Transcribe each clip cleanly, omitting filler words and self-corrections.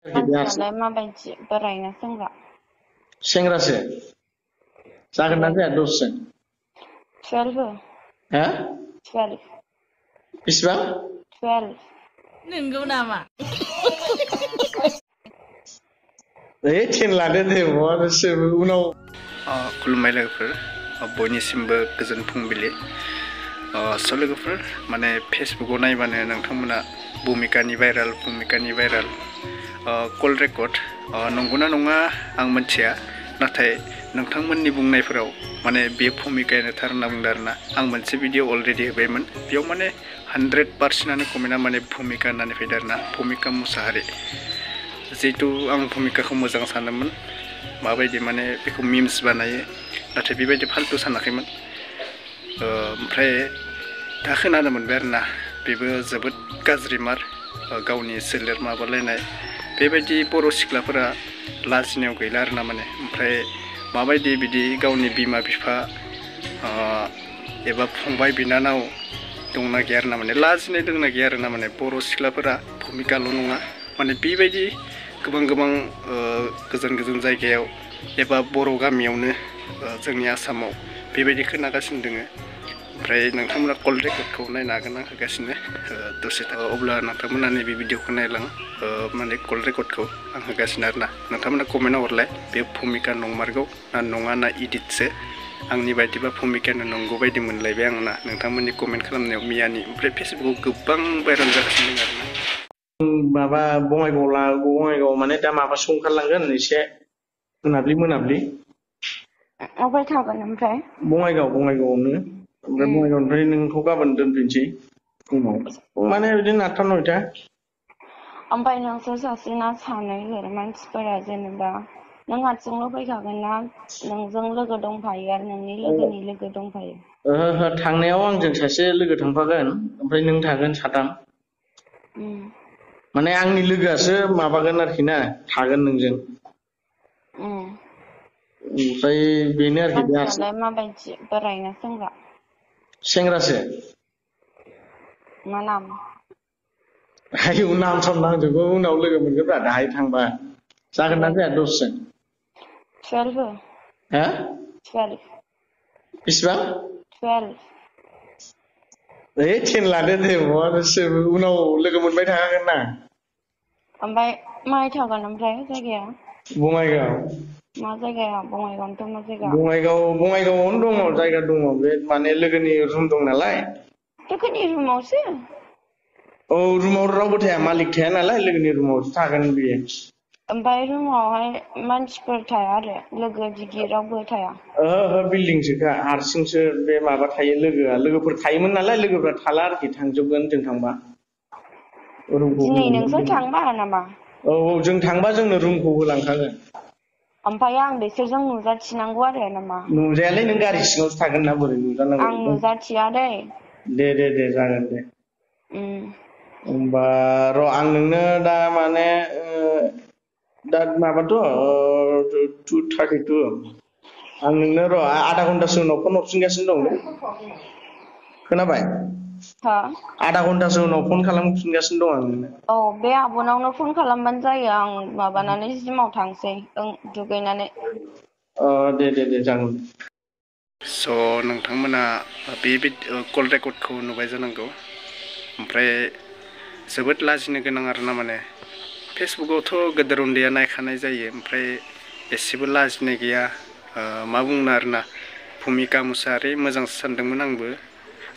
मानसियालाय माबायदि बोरायना सेंग्रा? सेंग्रासो जागोन ना जाया दसजन? 12 हा 12 बेसेबां? 12 नंगौ नामा? टेन लादो दे उनाव खुलुमबाय लोगोफोर बयनिसिमबो गोजोन फुंबिलि लोगोफोर माने फेसबुकाव नायबानो नोंथांमोना भुमिकानि भाइराल कल रेकर्ड नंगौना नङा आं मिथिया नाथाय नोंथांमोननि बुंनायफोराव माने बे भुमिकायानो थार होनना बुंदों आरोना आं मोनसे भिडिअ अलरेडि होबायमोन बेयाव माने 100% कमेन्टआ माने भुमिका होननानै फैदों आरोना भुमिका मुसाहारि जिहेतु आं भुमिकाखौ मोजां सानोमोन माबायदि माने बेखौ मिम्स बानायो नाथाय बेबायदि फाल्तु सानाखैमोन ओमफ्राय दा खोनानो मोनबाय आरोना बेबो जोबोद गाज्रि मार गावनि सोलेर माबालायनाय बेबायदि बर' सिख्लाफोरा लाजिनायाव गैला आरोना माने ओमफ्राय माबायदि बिदि गावनि बिमा बिफा एबा फंबाय बिनानाव दंना गैया आरोना माने लाजिनाय दंना गैया आरोना माने बर' सिख्लाफोरा भुमिकाल' नङा माने बेबायदि गोबां गोजान जायगायाव एबा बर' गामियावनो जोंनि आसामाव बेबायदि खोनागासिनो दोङो ओमफ्राय नोंथांमोना कल रेकर्डखौ नायनो हागोन आं होगासिनो दसे अब्ला नोंथांमोना नैबे भिडिअखौ नायलां माने कल रेकर्डखौ आं होगासिनो आरोना नोंथांमोना कमेन्टआव हरलाय बे भुमिका नंमारगौ ना नङा ना इडिटसो आंनि बायदिबा भुमिकायानो नंगौ बायदि मोनलायबाय आंना नोंथांमोननि कमेन्ट खालामनायाव मैयानि ओमफ्राय फेसबुकाव गोबां भाइराल जागासिनो दं आरोना माबा बङाइगाव माने दा माबासो ओंखारलांगोन एसे मोनाब्लि अबाय थागोन ओमफ्राय? बङाइगावआवनो ओमफ्राय बङाइगावनिफ्राय नोंखौ गाबोन दोनफैनोसै फुङाव माने बिदिनो 8टा 9टा ओमफ्राय नोंसोर सासेना सानै मानसिफोरा जेनेबा नों हारसिंल' फैखागोन ना नोंजों लोगो दंफायो आरो नोंनि लोगोनि लोगो दंफायो? ओहो थांनायाव आंजों सासे लोगो थांफागोन ओमफ्राय नों थागोन साथाम माने आंनि लोगोआसो माबागोन आरोखि ना थागोन नोंजों ओमफ्राय बेनो आरोखि मानसियालाय माबायदि बोरायना सेंग्रा? सेंग्रासो मा नाम? आयौ नाम साम नांजोबगौ उनाव लोगो मोनगोनब्रा दाहाय थांबा जागोन ना जाया दसजन? 12 हा 12 बेसेबां? 12 10 लादो दे उनाव लोगो मोनबाय थाखागोन ना ओमफ्राय माहाय थागोन ओमफ्राय जायगाया? बङाइगाव मा जायगायाव? बङाइगावनोथ' मा जायगा? बङाइगावआवनो दङ जायगा दङ बे माने लोगोनि रुम दं नालाय लोगोनि रुमावसो? औ रुमाव रावबो थाया मालिक थाया नालाय लोगोनि रुमावसो थागोन बियो ओमफ्राय रुमावहाय मानसिफोर थाया आरो लोगो दिगि रावबो थाया? ओहो बिल्डिंसोखा हारसिंसो बे माबा थायो लोगोफोर थायोमोन नालाय लोगोफ्रा थाला आरोखि थांजोबगोन जों थांबा दिनै नोंसोर थांबा नामा? औ जों थांबा जोंनो रुमखौ होलांखागोन ओमफ्राय आं बिसोरजों नुजाथिनांगौ आरो नामा? नुजायालै नों गारि सिङावसो थागोन ना बोरै नुजानांगौ आं नुजाथिया दै दे जागोन दे होमबा र' आं नोंनो दा माने दा माबाथ' 2:32 आं नोंनो र' आधा घन्टासो उनाव फन हरफिनगासिनो दं दे खोनाबाय? आधा घन्टासो उनाव फन खालामफिनगासिनो दं आं नोंनो औ बे आब'नावनो फन खालामबानो जायो आं माबानानै जिमाव थांसै दुगैनानै दे जागोन स' नोंथांमोना बे कल रेकर्डखौ नुबाय जानांगौ ओमफ्राय जोबोद लाजिनो गोनां आरोना माने फेसबुकावथ' गेदेर उन्दैया नायखानाय जायो ओमफ्राय एसेबो लाजिनाय गैया मा बुंनो आरोना भुमिका मुसाहारि मोजांसो सानदोंमोन आंबो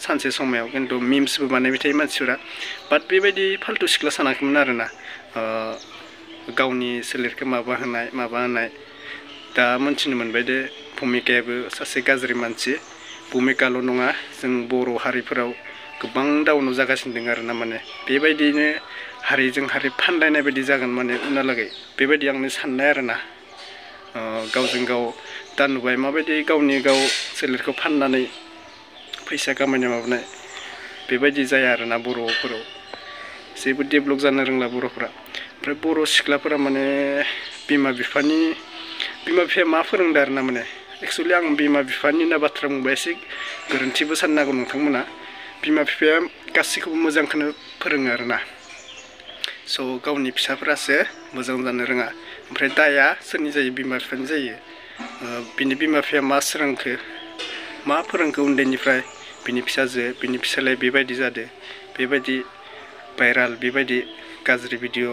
सानसे समायाव खिन्थु मिम्सबो बानायबाय थायो मानसिफोरा बाट बेबायदि फाल्तु सिख्ला सानाखैमोन आरोना गावनि सोलेरखौ माबा होनाय दा मोनथिनो मोनबाय दे भुमिकायाबो सासे गाज्रि मानसि भुमिकाल' नङा जों बर' हारिफोराव गोबां दावनाव जागासिनो दङ आरोना माने बेबायदिनो हारिजों हारि फानलायनाय बायदि जागोन माने उनहालागै बेबायदि आंनि साननाय आरोना गावजों गाव दा नुबाय माबायदि गावनि गाव सोलेरखौ फाननानै फैसा खामायनाय माबानाय बेबायदि जाया आरोना बर'फोराव जेबो डेभेलप जानो रोंला बर'फोरा ओमफ्राय बर' सिख्लाफोरा माने बिमा बिफाया मा फोरोंदों आरोना माने एक्सुवेलि आं बिमा बिफानि होनना बाथ्रा बुंबा एसे गोरोन्थिबो साननो हागौ नोंथांमोना बिमा बिफाया गासैखौबो मोजांखौनो फोरोङो आरोना स' गावनि फिसाफोरासो मोजां जानो रोङा ओमफ्राय दाया सोरनि जायो बिमा बिफानि जायो बिनि बिमा बिफाया मा सोलोंखो मा फोरोंखो उन्दैनिफ्राय बिनि फिसाजो बिनि फिसालाया बेबायदि जादो बेबायदि भाइराल बेबायदि गाज्रि भिडिअ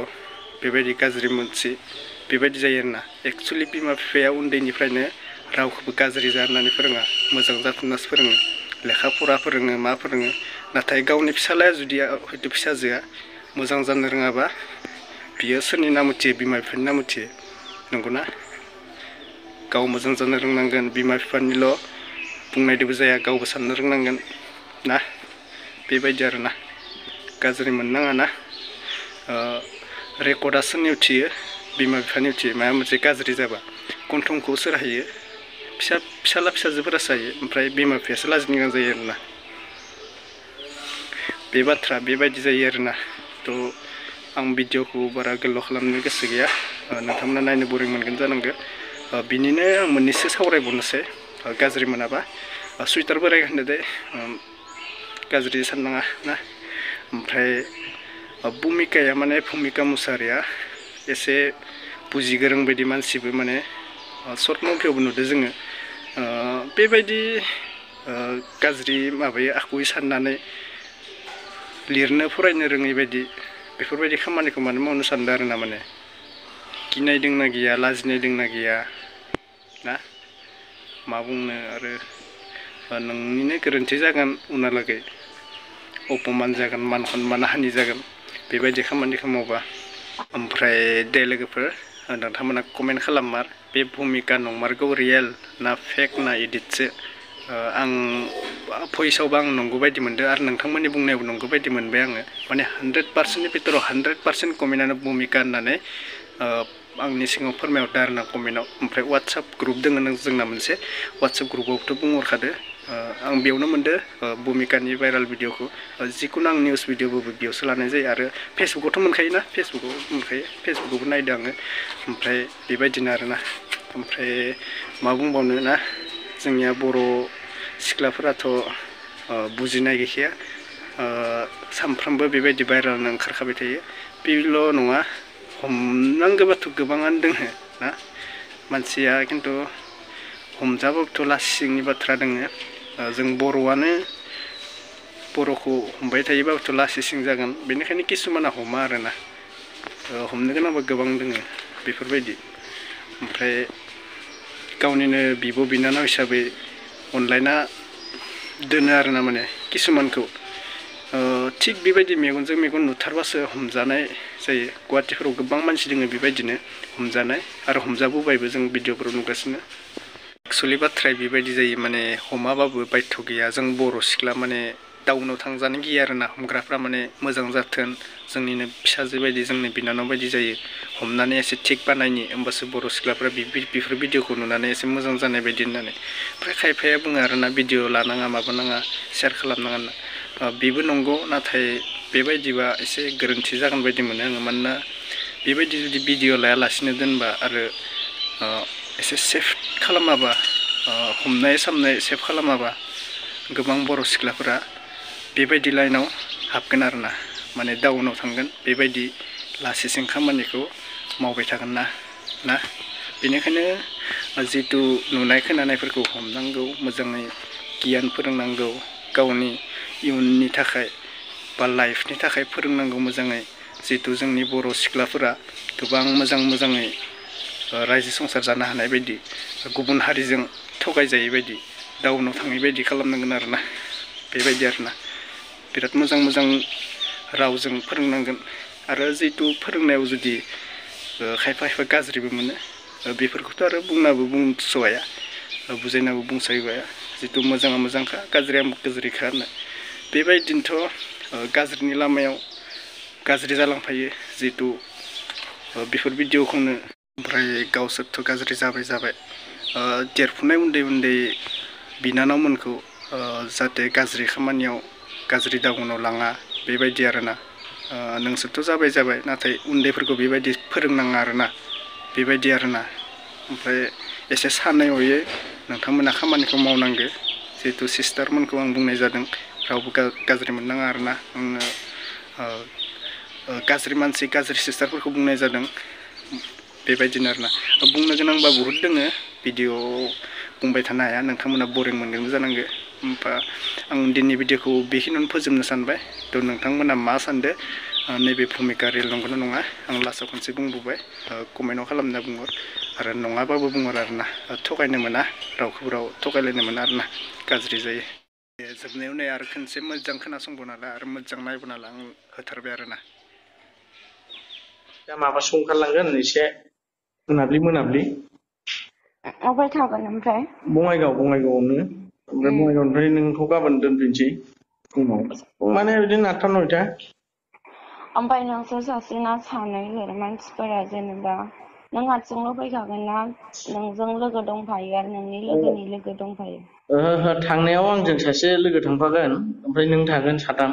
बेबायदि गाज्रि मोनसे बेबायदि जायो आरोना एक्सुवेलि बिमा बिफाया उन्दैनिफ्रायनो रावखौबो गाज्रि जा होननानै फोरोङा मोजां जाथोंनासो फोरोङो लेखा फरा फोरोङो मा फोरोङो नाथाय गावनि फिसालाया जुदि हयथ' फिसाजोआ मोजां जानो रोङाबा बियो सोरनि नाम मिथियो बिमा बिफानि नाम मिथियो नंगौना गाव मोजां जानो रोंनांगोन बिमा बिफानिल' बुंनायदोबो जाया गावबो साननो रोंनांगोन ना बेबायदि आरोना गाज्रि मोननाङा ना रेकर्डआ सोरनि उथियो बिमा बिफानि उथियो माबा मोनसे गाज्रि जाबा गन्थंखौ सोर हायो फिसाला फिसाजोफोरासो हायो ओमफ्राय बिमा बिफायासो लाजिनो गोनां जायो आरोना बे बाथ्रा बेबायदि जायो आरोना थ' आं भिडिअखौ बारा गोलाव खालामनो गोसो गैया नोंथांमोना नायनो बरिं मोनगोन जानांगौ बिनिनो आं मोननैसो सावरायबावनोसै गाज्रि मोनाबा सुइटार बोराय होनो दे गाज्रि साननाङा ना ओमफ्राय भुमिकाया माने भुमिका मुसाहारिया एसे बुजिगोरों बायदि मानसिबो माने सर्ट मुभियावबो नुदों जोङो बेबायदि गाज्रि माबायो आखुयै साननानै लिरनो फरायनो रोङै बायदि बेफोरबायदि खामानिखौ मानो मावनो सानदों आरोना माने गिनाय दोंना गैया लाजिनाय दोंना गैया ना मा बुंनो आरो नोंनिनो गोरोन्थि जागोन उनहालागै अपमान जागोन मान सनमान हानि जागोन बेबायदि खामानिखौ मावबा ओमफ्राय दे लोगोफोर नोंथांमोना कमेन्ट खालाम बे भुमिका नंमारगौ रियेल ना फेक ना एडिटसो आं भइसआवबो आं नंगौ बायदि मोनदों आरो नोंथांमोननि बुंनायावबो नंगौ बायदि मोनबाय आङो माने 100%नि भितराव 100% कमेन्टआनो भुमिका होननानै आंनि सिगाङाव फोरमायहरदों आरोना कमेन्टआव ओमफ्राय वाट्सएप ग्रुप दङ जोंना मोनसे वाट्सएप ग्रुपआवथ' बुंहरखादो आं बेयावनो मोनदो भुमिकानि भाइराल भिडिअखौ जिखुनु आं निउस भिडिअबो बेयावसो लानाय जायो आरो फेसबुकआवथ' मोनखायोना फेसबुकआवबो नायदों आङो ओमफ्राय बेबायदिनो आरोना ओमफ्राय मा बुंबावनो ना जोंनिया बर' सिख्लाफोराथ' बुजिनाय गैखाया सानफ्रामबो बेबायदि भाइराल ओंखारखाबाय थायो बेल' नङा हमनांगौबाथ' गोबाङानो दङ ना मानसिया खिन्थु हमजाबाबोथ' लासिंनि बाथ्रा दङ जों बर'खौ हमबाय थायोबाबोथ' लासिं जागोन बेनिखायनो किसुमाना हमा आरोना हमनो गोनांबा गोबां दङ बेफोरबायदि ओमफ्राय गावनिनो बिब' बिनानाव हिसाबै अनलायना दोनो आरोना माने किसुमानखौ थिग बेबायदि मेगनजों मेगन नुथारबासो हमजानाय जायो गुवाहाटिफोराव गोबां मानसि दङ बेबायदिनो हमजानाय आरो हमजाबोबायबो जों भिडिअफोराव नुगासिनो एक्सुवेलि बाथ्राया बेबायदि जायो माने हमाबाबो बायध' गैया जों बर' सिख्ला माने टाउनाव थांजानो गिया आरोना हमग्राफ्रा माने मोजां जाथों जोंनिनो फिसाजो बायदि जोंनि बिनानाव बायदि जायो हमनानै एसे थिग बानायनि होमबासो बर' सिख्लाफ्रा बेफोर भिडिअखौ नुनानै एसे मोजां जानाय बायदि होननानै ओमफ्राय खायफाया बुङो आरोना भिडिअ लानाङा माबानाङा शेयार खालामनाङा होनना बेबो नंगौ नाथाय बेबायदिबा एसे गोरोन्थि जागोन बायदि मोनो आङो मानोना बेबायदि जुदि भिडिअ लायालासिनो दोनबा आरो एसे सेफ खालामाबा हमनाय सामनाय सेफ खालामाबा गोबां बर' सिख्लाफोरा बेबायदि लाइनाव हाबगोन आरोना माने डाउनाव थांगोन बेबायदि लासिं खामानिखौ मावबाय थागोन ना बेनिखायनो जितु नुनाय खोनानायफोरखौ हमनांगौ मोजाङै गियान फोरोंनांगौ गावनि इयुननि थाखाय बा लाइफनि थाखाय फोरोंनांगौ मोजाङै जितु जोंनि बर' सिख्लाफोरा गोबां मोजाङै रायजो संसार जानो हानाय बायदि गुबुन हारिजों थगायजायै बायदि डाउनाव थाङै बायदि खालामनांगोन आरोना बेबायदि आरोना बिराद मोजां रावजों फोरोंनांगोन आरो जितु फोरोंनायाव जुदि खायफा गाज्रिबो मोनो बेफोरखौथ' आरो बुंनाबो बुंस'हाया बुजायनाबो बुंस'हाया जितु मोजाङा मोजांखा गाज्रिया गाज्रिखा होननाय बेबायदिनोथ' गाज्रिनि लामायाव गाज्रि जालांफायो जितु बेफोर भिडिअखौनो ओमफ्राय गावसोरथ' गाज्रि जाबाय देरफुनाय उन्दै बिनानावमोनखौ जाहाथे गाज्रि खामानियाव गाज्रि दावनाव लाङा बेबायदि आरोना नोंसोरथ' जाबाय नाथाय उन्दैफोरखौ बेबायदि फोरोंनाङा आरोना बेबायदि आरोना ओमफ्राय एसे सानै हयै नोंथांमोना खामानिखौ मावनांगौ जिहेतु सिस्टारमोनखौ आं बुंनाय जादों रावबो गाज्रि मोननाङा आरोना आंनो गाज्रि मानसि गाज्रि सिस्टारफोरखौ बुंनाय जादों बेबायदिनो आरोना बुंनो गोनांबा बहुद दोङो भिडिअ बुंबाय थानो हाया नोंथांमोना बरिं मोनगोन जानांगो होमबा आं दिनैनि भिडिअखौ बेखिनियावनो फोजोबनो सानबाय थ' नोंथांमोना मा सानदो नैबे भुमिका रियेल नंगौना नङा आं लास्टआव खनसे बुंबोबाय कमेन्टआव खालामना बुंहर आरो नङाबाबो बुंहर आरोना थगायनो मोना रावखौबो राव थगायलायनो मोना आरोना गाज्रि जायो जोबनायाव नै आरो खनसे मोजां खोनासंबोनाला आरो मोजां नायबोनाला आं होथारबाय आरोना दा माबा संखारलांगोन एसे मोनाब्लि अबाय थागोन ओमफ्राय बङाइगावआवनो ओमफ्राय बङाइगावनिफ्राय नोंखौ गाबोन दोनफिनसै फुङाव माने बिदिनो 8टा 9टा ओमफ्राय नोंसोर सासेना सानै मानसिफोरा जेनेबा नों हारसिंल' फैखागोन ना नोंजों लोगो दंफायो आरो नोंनि लोगोनि लोगो दंफायो ओहो थांनायाव आंजों सासे लोगो थांफागोन ओमफ्राय नों थागोन साथाम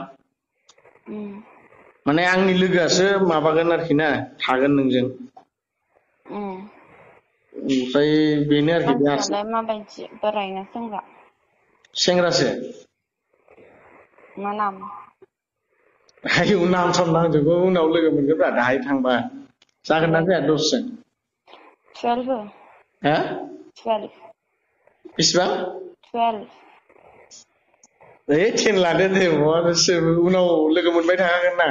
माने आंनि लोगोआसो माबागोन आरोखि ना थागोन नोंजों ओमफ्राय बेनो आरोखि मानसियालाय माबायदि बोरायना सेंग्रासो मा नाम आयौ नाम साम नांजोबगौ उनाव लोगो मोनगोनब्रा दाहाय थांबा जागोन ना जाया दसजन 12 हा 12 बेसेबां 12 10 लादो दे उनाव लोगो मोनबाय थाखागोन ना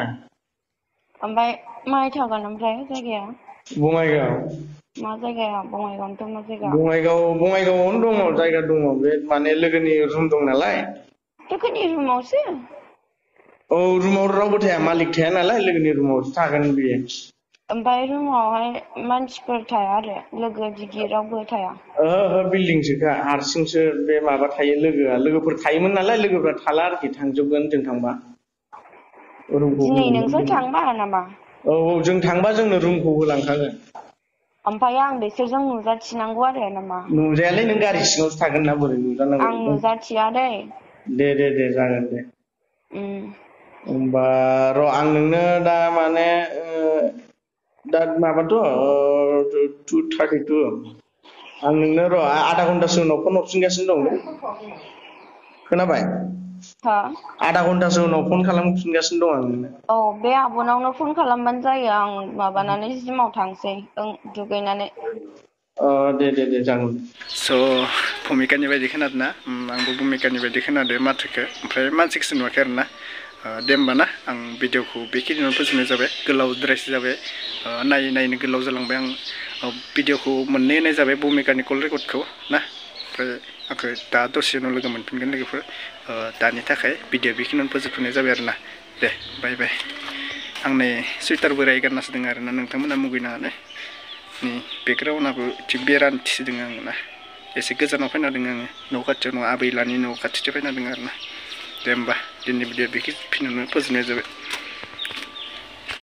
ओमफ्राय माहाय थागोन ओमफ्राय जायगाया बङाइगाव मा जायगाया बङाइगावनोथ' मा जायगा बङाइगावआवनो दङ जायगा दङ बे माने लोगोनि रुम दं नालाय लोगोनि रुमावसो औ रुमाव रावबो थाया मालिक थाया नालाय लोगोनि रुमावसो थागोन बियो ओमफ्राय रुमावहाय मानसिफोर थाया आरो लोगो दिगि रावबो थाया ओहो बिल्डिंसोखा हारसिंसो बे माबा थायो लोगोफोर थायोमोन नालाय लोगोफ्रा थाला आरोखि थांजोबगोन जों थांबा दिनै नोंसोर थांबा नामा औ जों थांबा जोंनो रुमखौ होलांखागोन ओमफ्राय आं बिसोरजों नुजाथिनांगौ आरो नामा नुजायालै नों गारि सिङावसो थागोन ना बोरै नुजानांगौ आं नुजाथिया दै दे जागोन दे होमबा र' आं नोंनो दा माने दा माबाथ' 2:32 आं नोंनो र' आधा घन्टासो उनाव फन हरफिनगासिनो दं खोनाबाय आधा घन्टासो उनाव फन खालामफिनगासिनो दं आं नोंनो औ बे आब'नावनो फन खालामबानो जायो आं माबानानै जिमाव थांसै दुगैनानै दे जागोन स' भुमिकानि बायदि खोनादों ना आंबो भुमिकानि बायदि खोनादो माथोखौ ओमफ्राय मानसिखौसो नुवाखै आरो ना दे होमबा ना आं भिडिअखौ बेखिनियावनो फोजोबनाय जाबाय गोलावद्रायसो जाबाय नायनो गोलाव जालांबाय आं भिडिअखौ मोननै होनाय जाबाय भुमिकानि कल रेकर्डखौ ना ओमफ्राय आंखौ दा दसे उनाव लोगो मोनफिनगोन लोगोफोर दानि थाखाय भिडिअ बेखिनियावनो फोजोबथ'नाय जाबाय आरो ना दे बाय आं नै सुइटारबो रायगारनासो दङ आरो ना नोंथांमोना मुगैनाङा नि बेकग्राउन्डआबो एसे बेरान्थिसो दङ आङो ना एसे गोजानाव फैना दङ आङो न' खाथियाव नङा आबैलानि न' खाथियाव फैना दङ आरो ना दे होमबा दिनैनि भिडिअ बेखिनियावनो फोजोबनाय जाबाय